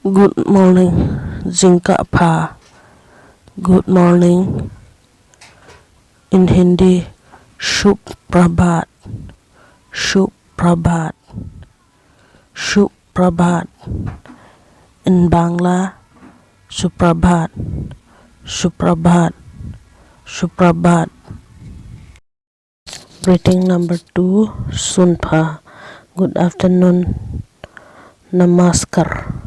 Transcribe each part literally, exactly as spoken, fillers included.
Good morning, jingkah pha. Good morning. In Hindi, Shubh Prabhat, Shubh Prabhat, Shubh Prabhat. In Bangla, Suprabhat, Suprabhat, Suprabhat. Greeting number two, Sunpha. Good afternoon. Namaskar.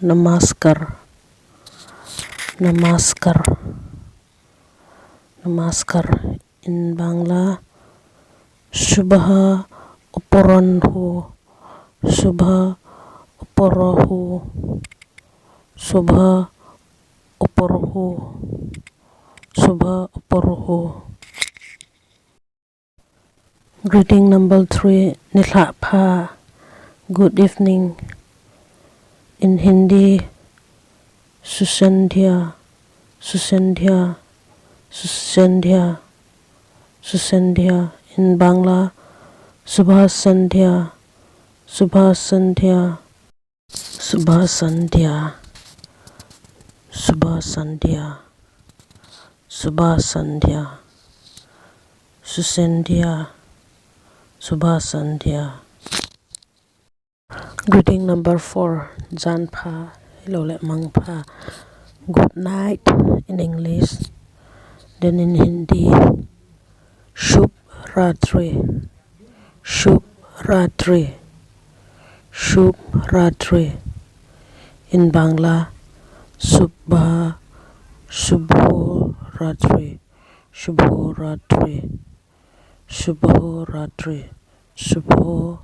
Namaskar. Namaskar. Namaskar. In Bangla, Subha Uporonhu. Subha Uporonhu. Subha Uporonhu. Subha Uporonhu. Greeting number three, Nilhah pha. Good evening. In Hindi, Susandhya, Susandhya, Susandhya, Susandhya. In Bangla, Subha Sandhya, Subha Sandhya. Subha Sandhya. Subha Sandhya. Subha Sandhya. Susandhya. Subha Sandhya. Greeting number four. Janpha. Hello le mangpha. Good night in English. Then in Hindi. Shubh Ratri. Shubh Ratri. Shubh Ratri. In Bangla, Subha, Shubho Ratri. Shubho Ratri. Shubho Ratri. Shubho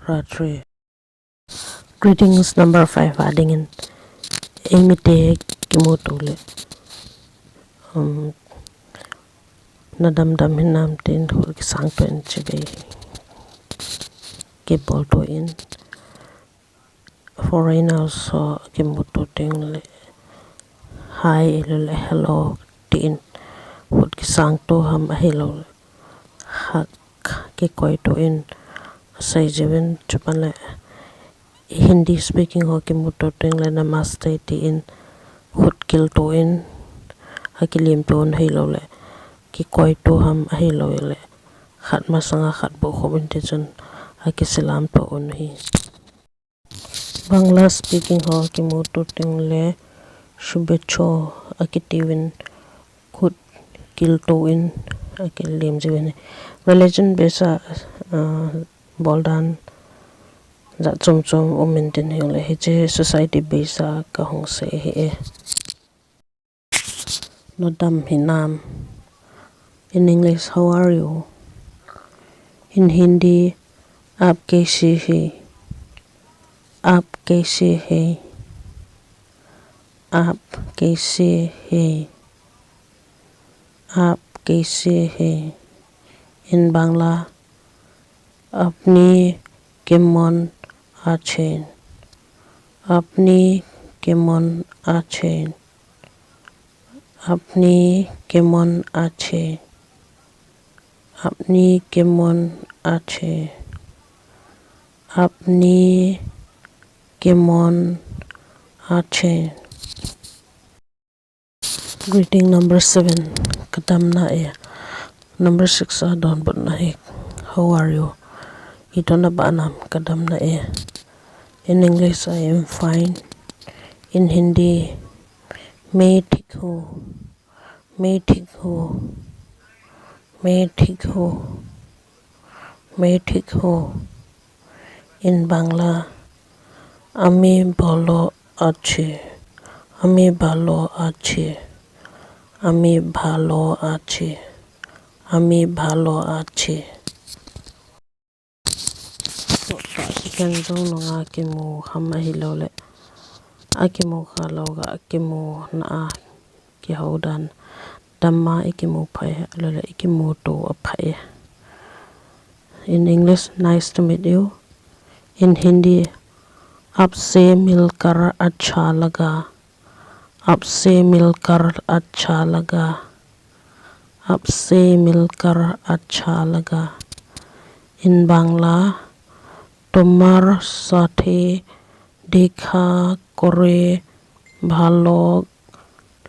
Ratri. Greetings number five a dingin. Eimite kimuto le, um, nadamdam hinam tin khut kisangto in chibai kibolto in. Foreigners ho kimuto teng le hi ahilou le hello tin khut kisangto ham ahilou le hug kikoito in asei jiuvin, chupan le Hindi speaking ho kimuto teng le namaste tin khut kilto in akilimto un ahilou le kikoito ham ahilou le khat masanga khat bohkhum in tichun akisilamto un ahi. Bangla speaking ho kimuto teng le shubhecha akitiuvin khut kilto in akilim jiuvin. Religion base a, ah, boldan jat chom chom um in tin ahilou le hiche society base a kahung sei ahi e. Nadam hinam. In English, how are you? In Hindi, aap kaise hai? Aap kaise hai? Aap kaise hai? Aap kaise hai? In Bangla, Apni kemon achen? Apni kemon achen? Apni kemon achen? Apni kemon achen? Apni kemon achen? Greeting number seven. Kadamna e. Number six a donbutna hi. How are you? Ito nabah nam? Kadamna e. In English, I am fine. In Hindi, main thik hu. Main thik hu. Main thik hu. Main thik hu. In Bangla, ami bhalo achi. Ami bhalo achi. Ami bhalo achi. Ami bhalo achi. Sohcha second jong nunga kimu ham ahilou le, akimu khalou ga akimu na a kihou dan. Damma ikimu phai, lele ikimuto aphai. In English, nice to meet you. In Hindi, aapse milkar accha laga. Aapse milkar accha laga. Aapse milkar accha laga. In Bangla, tomar sathe देखा करे भालो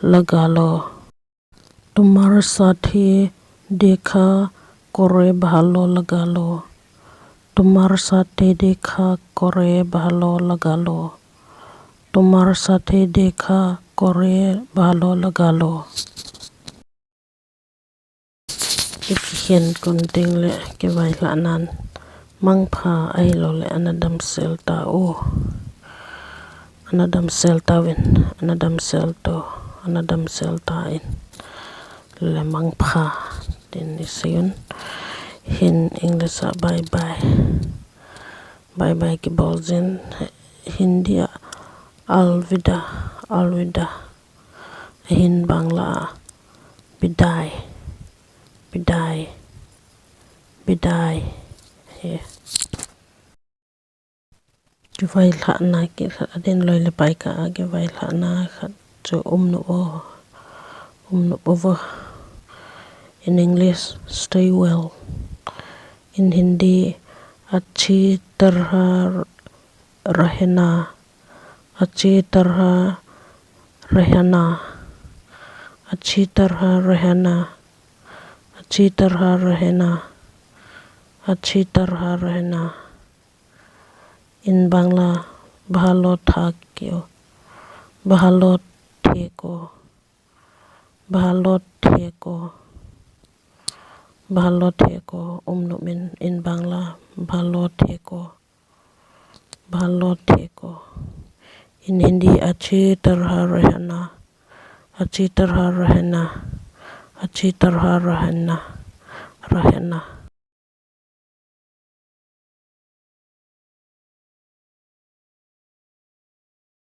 लगालो। तुम्हारे साथे देखा करे भालो लगालो। तुम्हारे साथे देखा करे भालो लगालो। तुम्हारे साथे देखा करे भालो लगालो. Ikikhen kon teng le kivailhah nan mangpha ahilou le ana damsel tau. Ana damsel tauvin, ana damsel to, ana damsel tan le mangpha tin isei un. Hin English a bye bye. Bye bye kibol jin. Hindi a alvida, alvida. Hin Bangla a bidai, bidai, bidai. He. Kivailhahna kikhat adin loi le pai kah a kivailhahna khat chu um nom uvo, um nom uvo. In English, stay well. In Hindi, अच्छी तरह रहना, अच्छी तरह रहना, अच्छी तरह रहना, अच्छी तरह रहना, अच्छी तरह रहना. In Bangla, ভালো থাকিও, ভালো থেকো, ভালো থেকো, ভালো থেকো. Um nom in, in Bangla, ভালো থেকো, ভালো থেকো. In Hindi, अच्छी तरह रहना, अच्छी तरह रहना, अच्छी तरह रहना, रहना.